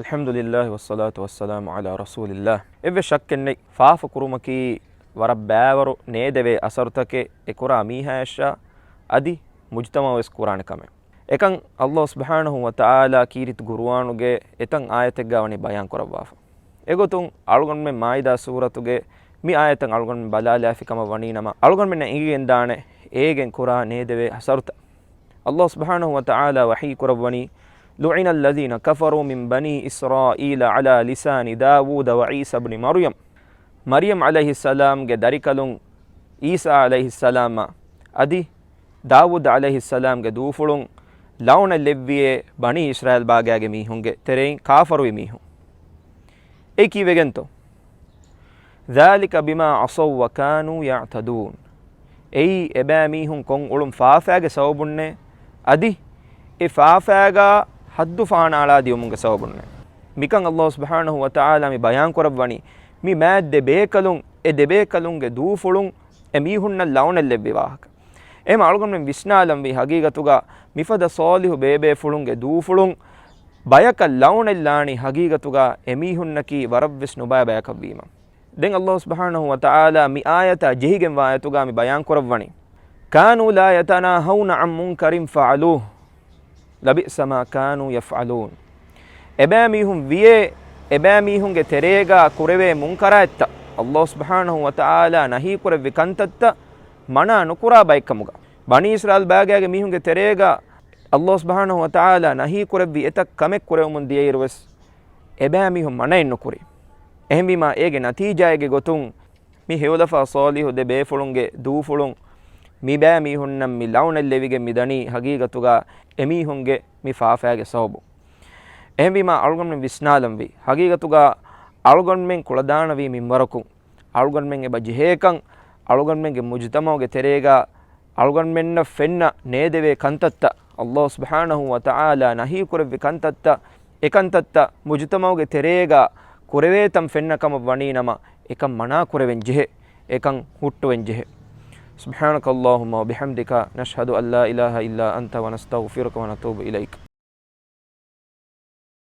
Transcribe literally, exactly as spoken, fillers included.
الحمد لله والصلاة والسلام على رسول الله. އެއްވެސް ޝައްކެއް ނެތް، ފާފަ ކުރުމަކީ ވަރަށް ބައިވަރު ނޭދެވޭ އަސަރުތަކެއް އެކުރާ މީހާޔަށާ އަދި މުޖުތަމަޢުވެސް ކުރާނެ ކަމެއް. އެކަން ﷲ ސުބްޙާނަހޫ ވަތަޢާލާ ކީރިތި ޤުރުއާނުގެ އެތައް އާޔަތެއްގާ ވަނީ ބަޔާން ކުރައްވާފަ. އެގޮތުން އަޅުގަނޑުމެން މާއިދާ ސޫރަތުގެ މި އާޔަތަށް އަޅުގަނޑުމެން ބަލާލާފި ކަމަށް ވަނީ ނަމަ، އަޅުގަނޑުމެންނަށް އެނގިގެންދާނެ އޭގެން ކުރާ ނޭދެވޭ އަސަރުތައް. ﷲ ސުބްޙާނަހޫ ވަތަޢާލާ ވަޙީ ކުރައްވަނީ، لعن الذين كفروا من بني إسرائيل على لسان داود وعيسى ابن مريم. މަރްޔަމް ޢަލައިހިއްސަލާމްގެ ދަރިކަލުން ޢީސާ ޢަލައިހިއްސަލާމާ އަދި ދާވޫދު ޢަލައިހިއްސަލާމްގެ ދޫފުޅުން ލަޢުނަތް ލެއްވިއޭ ބަނީ އިސްރާއީލް ބާގާގެ މީހުންގެ ތެރެއިން ކާފަރުވި މީހުން. އެއީ ކީއްވެގެންތޯ؟ ذلك بما عصوا وكانوا يعتدون. އެއީ އެބައިމީހުން ކޮށް އުޅުން ފާފައިގެ ސަބަބުންނޭ، އަދި އެ ފާފައިގާ ޙައްދު ފާނާޅާ ދިޔުމުގެ ސަބަބުންނޭ. މިކަން ﷲ ސުބްޙާނަހޫ ވަތަޢާލާ މި ބަޔާން ކުރައްވަނީ، މި މާތް ދެ ބޭކަލުން، އެ ދެ ބޭކަލުންގެ ދޫފުޅުން އެ މީހުންނަށް ލަޢުނަތް ލެއްވި ވާހަކަ. އެހެން އަޅުގަނޑުމެން ވިސްނާލަންވީ ޙަޤީޤަތުގަ މިފަދަ ޞާލިޙު ބޭބޭފުޅުންގެ ދޫފުޅުން ބަޔަކަށް ލަޢުނަތް ލާނީ ޙަޤީޤަތުގަ އެމީހުންނަކީ ވަރަށްވެސް ނުބައި ބަޔަކަށްވީމަ. ދެން ﷲ ސުބްޙާނަހޫ ވަތަޢާލާ މި އާޔަތާ ޖެހިގެންވާ އާޔަތުގަ މި ބަޔާން ކުރައްވަނީ، كانوا لا يتناهون عن منكر فعلوه لبئس ما كانوا يفعلون. އެބައިމީހުން ވިޔޭ، އެބައިމީހުންގެ ތެރޭގާ ކުރެވޭ މުންކަރާތްތައް، ﷲ ސުބްޙާނަހޫ ވަތަޢާލާ ނަހީ ކުރެއްވި ކަންތައްތައް މަނާ ނުކުރާ ބައެއްކަމުގަ. ބަނީ އިސްރާއީލް ބާގާގެ މީހުންގެ ތެރޭގަ ﷲ ސުބްޙާނަހޫ ވަތަޢާލާ ނަހީ ކުރެއްވި އެތައް ކަމެއް ކުރެވެމުން ދިޔައިރުވެސް އެބައިމީހުން މަނައެއް ނުކުރި. އެހެންވީމާ އޭގެ ނަތީޖާއެއްގެ ގޮތުން މި ހެޔޮލަފާ ޞާލިޙު ދެ ބޭފުޅުންގެ ދޫފުޅުން މި ބައިމީހުންނަށް މި ލަޢުނަތް ލެވިގެން މި ދަނީ ޙަޤީޤަތުގަ އެމީހުންގެ މި ފާފައިގެ ސަބަބުން. އެހެންވީމާ އަޅުގަނޑުމެން ވިސްނާލަންވީ، ޙަޤީޤަތުގަ އަޅުގަނޑުމެން ކުޅަދާނަވީ މިންވަރަކުން އަޅުގަނޑުމެން އެބަ ޖެހޭކަން، އަޅުގަނޑުމެންގެ މުޖުތަމަޢުގެ ތެރޭގަ އަޅުގަނޑުމެންނަށް ފެންނަ ނޭދެވޭ ކަންތައްތައް، ﷲ ސުބްޙާނަހޫ ވަތަޢާލާ ނަހީ ކުރެއްވި ކަންތައްތައް، އެކަންތައްތައް މުޖުތަމަޢުގެ ތެރޭގަ ކުރެވޭތަން ފެންނަ ކަމަށް ވަނީ ނަމަ، އެކަން މަނާ ކުރެވެން ޖެހޭ، އެކަން ހުއްޓުވެން ޖެހޭ. سبحانك اللهم وبحمدك، نشهد أن لا إله إلا أنت، ونستغفرك ونتوب إليك.